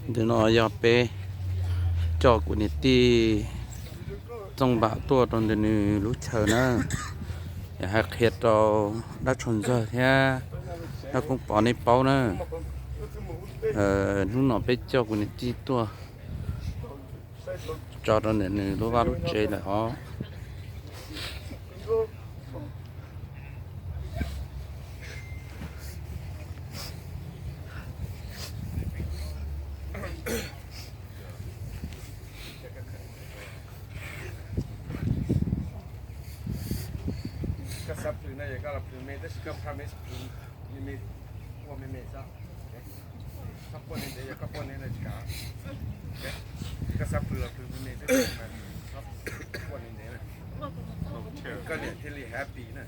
Ntawm no yog peb coj kuv niam tij Txooj Npam tuaj rau ntawm nws lub chaw na, hais qhia rau dab tsog ntxawg thiab dab koob pov nej paub na. Hnub no peb coj kuv niam tij tuaj tso rau ntawm nws lub vaj lub tsev lawm os. Koj xav plhws no es koj los plhws me, tab sis koj promise plhws me me, ua me me xwb. Txhob quaj ntev ntev, yog koj quaj ntev no tsis kam. Koj xav plhws los plhws me me xwb, txhob quaj ntev ntev na. Koj niam thiaj li happy na.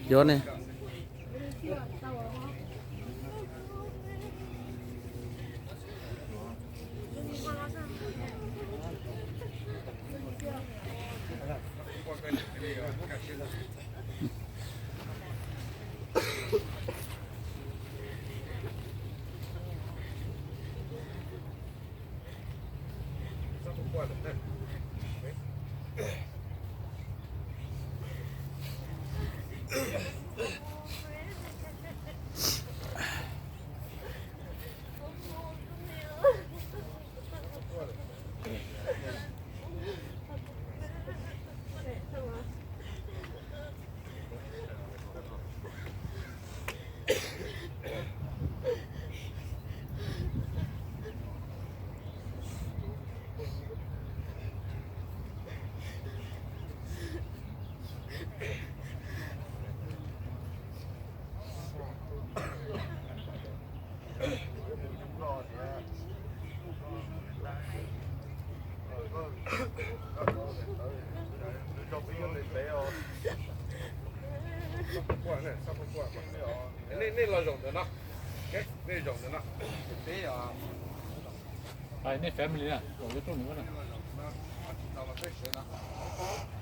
Yuav ne. Nej los zaum ntawm no, nej zaum ntawm no, peb, nej family na, zaum ntawm no, tsis tau los peb sawv no.